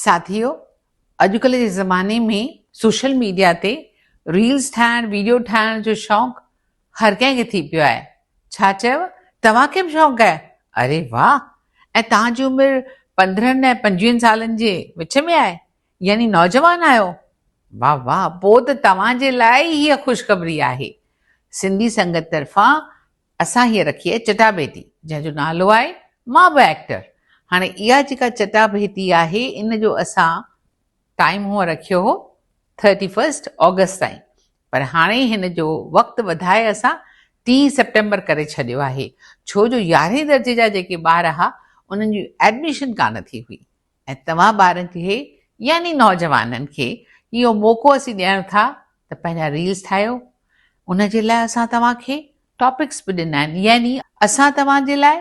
ساٿيو اڄڪلهه جي زماني ۾ سوشل ميڊيا تي ريلز ٺاهڻ ويڊيو ٺاهڻ جو شوق هر ڪنهن کي ٿي پيو آهي. ڇا چيو توهان کي به شوق آهي؟ اري واهه ۽ توهان جي عمر 15 ۽ 25 سالن جي وچ ۾ آهي يعني نوجوان آهيو؟ واهه واهه پوء ته توهان جي لاء ئي هيء خوشخبري آهي. سنڌي سنگت طرفان اسان هيء رکي آهي چٽاڀيٽي جنهن جو نالو آهي مان به ايڪٽر. هاڻي اها جيڪا چٽاڀيٽي آهي ان جو اسان ٽائيم هونء رکيو هو ٿرٽي فرسٽ آگسٽ تائين پر هاڻي هن جو وقت وڌائي اسان 30 سيپٽمبر ڪري ڇڏيو آهي ڇو جو يارهين درجي جا جيڪي ٻار ها انهن جي ايڊميشن ڪانه ٿي هئي ۽ توهان ٻارن کي يعني نوجوانن کي اهو موقعو اسين ڏيڻ ٿا ته پنهنجا ريلز ٺاهيو ان جي لاء اسان توهان کي ٽاپڪس به ڏنا آهن يعني اسان توهان جي لاء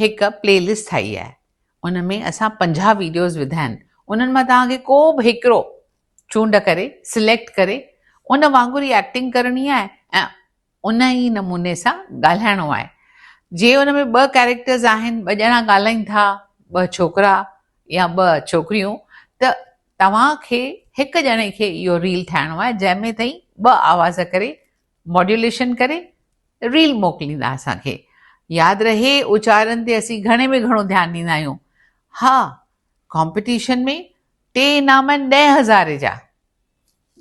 هڪ پلي لسٽ ٺاهي آهي ان ۾ اسان 50 ويڊيوز وڌا آهن انهن مان توهان کي ڪو به هڪڙو چونڊ ڪري سليڪٽ ڪري ان وانگر ئي ايڪٽنگ ڪرڻي آهي ۽ ان ئي نموني سان ڳالهائڻو آهي. جي ان ۾ ٻه ڪيريڪٽرز آهن، ٻه ڄڻا ڳالهائين ٿا، ٻه ڇوڪرا يا ٻه ڇوڪريون ته توهان کي هڪ ڄڻي کي اهو ريل ٺاهڻو آهي جنهن ۾ تئين ٻه آواز ڪري ماڊيوليشن ڪري ريل موڪليندا اسان کي. ياد رهي اچارن تي اسين گهڻي ۾ گهڻو ڌيان ڏيندا آهيون. ها ڪامپيٽيشن ۾ ٽي انعام آهن ڏهه هزاري جا.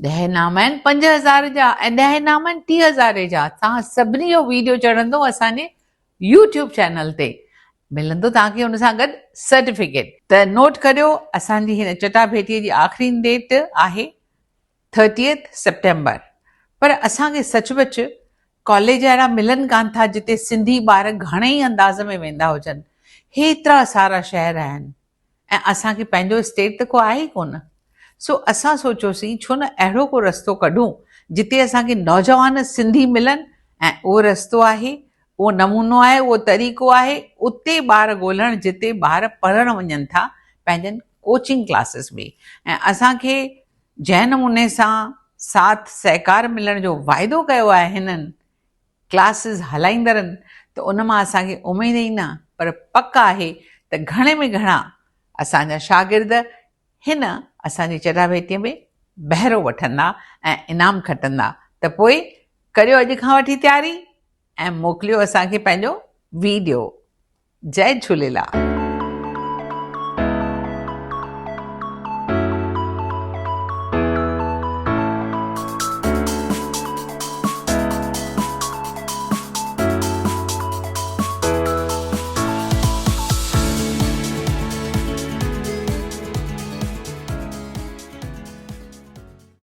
ڏهه انعام آهن 5000 جا ۽ ڏهه انعام آهن 30,000 جا. توهان سڀني جو ويڊيو چڙهندو اسان جي يوٽيوب چينل تي، ملندو توهان کي ان سان گڏ سرٽيفڪيٽ. ته نوٽ ڪريو اسان جي هن چٽاڀيٽي جي آخرين ڊيٽ آهي ٿرٽيٿ سيپٽمبر. پر اسان کي سچ پچ ڪاليج اهڙا ملن ڪانه ٿا جتي سنڌي ٻار گهڻي انداز ۾ ويندا هجن. هيترا سارا شهر آهن. ۽ اسان کي پنهنجو اسٽيٽ ته ڪو آهي ئي ڪونه. سو اسان سوچيوسين ڇو نه اهڙو ڪو رستو ڪڍون جتي اسان کي نوجوان سنڌي ملن ۽ اهو رستو آهي، اهو نمونو آهي، اهو طريقو آهي اتي ٻار ڳولڻ جتي ٻار پڙهڻ وڃن ٿا پنهنجن ڪوچنگ ڪلاسز ۾ ۽ اسان کي جنهن نموني سان ساٿ سهڪار ملڻ جو واعدو ڪيو آهي هنن ڪلاسز هلائيندڙن ته ان مان اسان کي اميد ئي نه پر پڪ آهي ته گهڻي ۾ گهڻا اسان جا شاگرد هن اسان جي چٽاڀيٽيء ۾ بهرو وٺندا ۽ انعام کٽندا ته پوء ڪريو اڄ کان وٺي تياري ۽ موڪليو اسان کي پنهنجو ويڊيو. جئي جهوليلال.